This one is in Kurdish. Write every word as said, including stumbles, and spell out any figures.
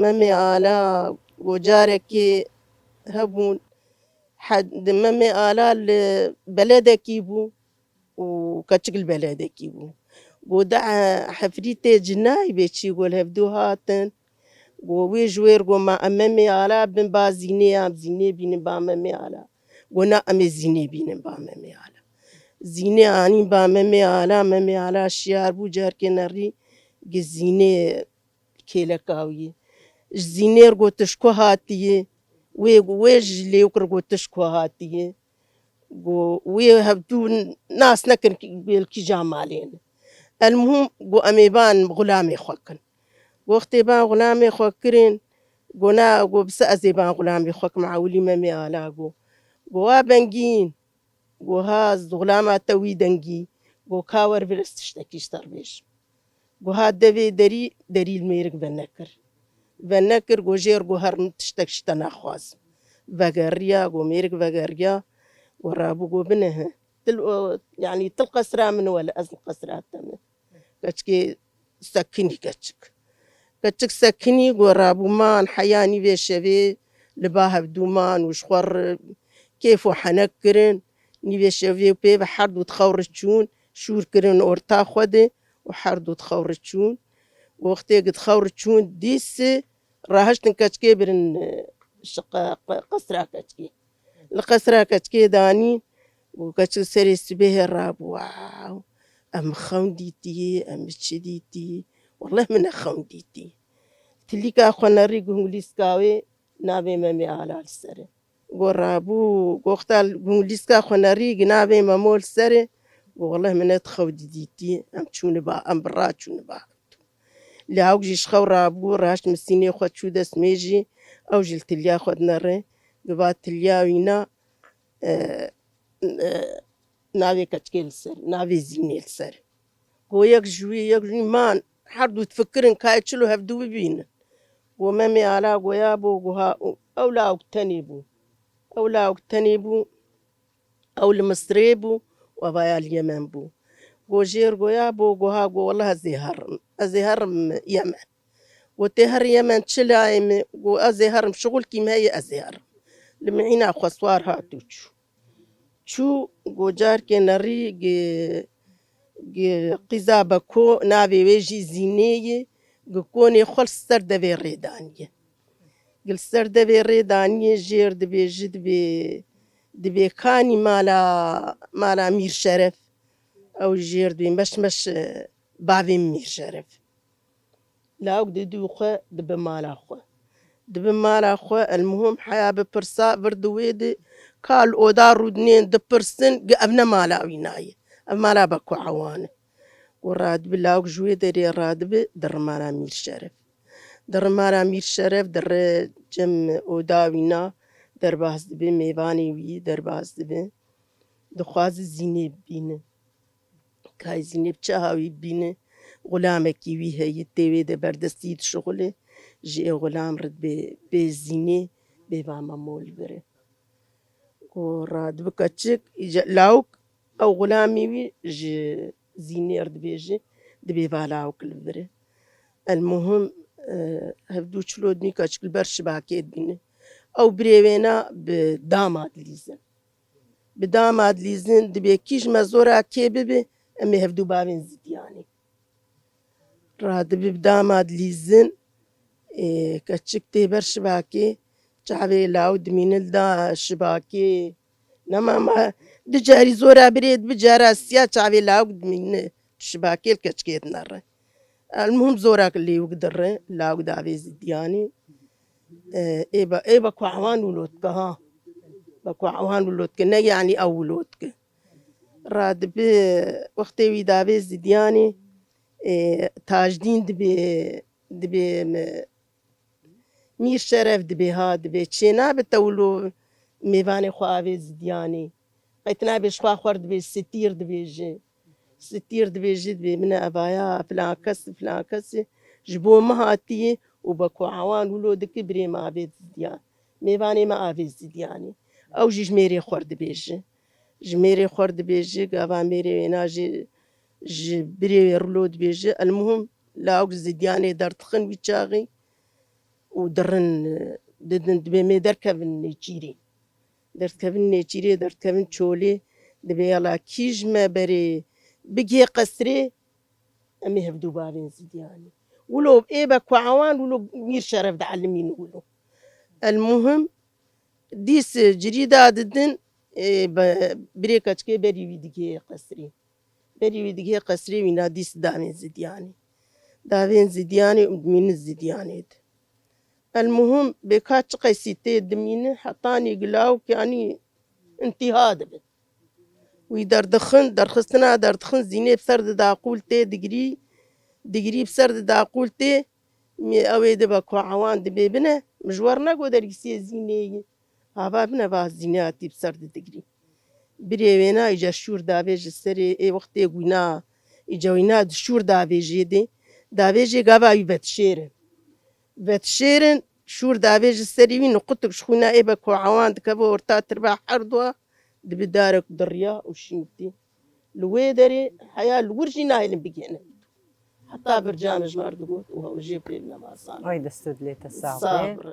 Memê Ala, go carekê hebûn, he-, di Memê Ala li beledekî bû û keçik li beledekî bû. Go de, e, hefrîtê cinayî bê çî, go li hevdû hatin. Go wê ji wêr go ma em Memê Ala bin ba Zînê, em Zînê bînin ba Memê Ala. Go na em ê Zînê bînin ba Memê Ala. Zînê anîn ba Memê Ala, Memê Ala şiyar bû, carkê nerî gi Zînê kêleka wî. Ji Zînêr got, "Tu ji ku hatiyî?" Wê, wê ji Lêwkir got, "Tu ji ku hatiyî?" Got, wê hevdû nas nekin ki-, bêl kîja malê ne. Elmuhim, got, "Em ê ban xulamê xwe kin." Got, "Wextê ban xulamê xwe kirin." Got, "Na," got, "Bi se ez ê ban xulamê xwe kim, ewilî Memê Ala," got. Got, "Wa bengîn." Got, "Ha, xulama te wî dengî." Got, "Ka wer vir ez tiştekî ji te re bêjim." Got, "Ha devê derî, derî li mêrik venekir. Venekir," got, "Jêr," got, "Her min tiştek ji te naxwazim." Vegeriya, got, mêrik vegeriya. Got, "Rabû," got, "Bine he. Til, o, yanî til qesra min wele, ez li qesra te me." Keçikê sekinî keçik. Keçik sekinî, got, "Rabû man heya nîvê şevê li ba hevdû man û ji xwe re kêf û henek kirin. Nîvê şevê pê ve her du di xew re çûn, şûr kirin orta xwe de û her du di xew re çûn. Wextê gi di xew re çûn, dîs rahiştin keçikê birin, e, şi qe-, qe-, qesra keçikê. Li qesra keçikê danîn û keçik serê sibê hê rabû, "Wow, em xewn dîtî, em çi dîtî? Welleh min ne xewn dîtî." Tilîka xwe nerî, gungulîska wê navê Memê Ala li ser e. Got, "Rabû," got, "Xta gungulîska xwe nerî, gi navê Memo li ser e." Got, "Welleh min ne xew dîtî, em çûne ba, em bi ra çûne ba." Lawik jî ji xew rabû, raşt misînê xwe çû destmêjî, ew jî li tiliya xwe dinere, giva tiliya wîna, e, e, navê keçikê li ser, navê Zînê li ser. Go yek ji wî, yek ji wî man, her du difikirin ka çilo hevdu bibînin. Go Memê Ala goya bo, go ha, ew lawik tenê bû. Ew lawik tenê bû. Ew li Misirê bû û evaya li Yemen bû. Go jêr goya bo, go ha, go welleh ez ê herim. Ez ê herim Yemen. Go tê her Yemen çi layê min? Go ez ê herim, şixulkî min heye, ez ê herim. Li mihîna xwe swar hat û çû. Çû, go carkê nerî gi, gi qîza Beko, navê wê jî Zînê ye, gi konê xwe li ser devê rê daniye. Gi li ser devê rê daniye, jêr dibêje, dibê, dibê kanî mala, mala Mîr Şeref. Ew jêr dibê meş meş, e, bavê Mîr Şeref. Lawik didû xwe dibi mala xwe. Dibi mala xwe, elmuhim heya bipirsa, vir di wê di, ka li oda rûdinên dipirsin, gi ev ne mala wîna ye. Ev mala Beko Ewan e. Û radibi lawik ji wê derê radibi, diri mala Mîr Şeref. Diri mala Mîr Şeref, diri cem oda wîna, derbas dibi, mêvanê wî derbas dibi. Dixwazi Zînê bibîne. Kay Zînê bi çi hawî bîne, xulamekî wî heye, tê wê de berdestî dişixule, ji ê xulam re dibê, bê Zînê, bê va Memo li vir e. Û radibi keçik, îca lawik, ew xulamî wî ji Zînê re dibêje, dibê va lawik li vir e. Elmuhim, e, hevdû çilo dinî keçik li ber şibakê dibîne. Ew birê wêna bi dama dilîzin. Bi dama dilîzin, dibê kî ji me zora kê bibe, em ê hevdû bavên zidiyanê. Radibi bi dama dilîzin, ê, keçik tê ber şibakê, çavê lawik dimîne li da şibakê. Nema ma du carî zora birê dibi, cara siya çavê lawik dimîne şibakê li keçikê dinere. Elmuhim zora lêwik dire, lawik davê zidiyanê. E, ê be, ê be ku ewan wilo dike ha. Be ku ewan wilo dike, ne yanî ew wilo dike. Radibi wextê wî davê zidiyanê, e, Tajdîn dibê, dibê me, Mîr Şeref dibê ha, dibê çê nabe te wilo mêvanê xwe avê zidiyanê. Qey tu nabê ji xwe xwer dibê, Stîr dibêje. Stîr dibêje, dibê min e evaya filan kes, filan kes e, ji bo min hatiye û be ku ewan wilo dike birê me avê zidiyan. Mêvanê me avê zidiyanê. Ew jî ji mêrê xwer dibêje. Ji mêrê xwer dibêje, gava mêrê wêna jî ji birê wê rilo dibêje. Elmuhim, lawik zidiyanê derdixin wî çaxî. û dirin, e, didin dibê me derkevin nêçîrê. Derkevin nêçîrê, derkevin çolê, dibê yala kî ji me berê bigihê qesrê, em ê hevdû bavên zidiyanê. Wilo ê be ku ewan, wilo mîr şeref dihelimîn wilo. El muhim, dîs cirî da didin, e, be-, birê keçikê berî wî digihê qesrê. Berî wî digihê qesrê wîna dîs davên zidiyanê. Davên zidiyanê û dimînin zidiyanê de. El muhim, bê ka çi qeysî tê dimînin, hetanî gilawk, yanî, intîha dibin. Wî derdixin, derxistina derdixin, zînê bi ser dida qûl tê digirî, digirî bi ser dida qûl tê, mê ew ê dibe ku ewan dibê bine, min ji we re nego dergîsiyê zînê yî. Ava bine va zînê hatî bi ser didigirî. Birê wêna îca şûr davêje serê, ê wextê wîna, îca wîna di şûr davêjê dê. Davêjê gava wî vedişêrin. Vedişêrin, şûr davêje serî wî, nuqutik ji xwîna ê be ku ewan dikeve orta tirba her dua, dibi darek diriya û şîntî. Li wê derê heya li wir jî nahêlin bigihînin. Heta bircan ji me re digot û hewcê pê bine masan. Ay dest û dilê te sax be. Sabr.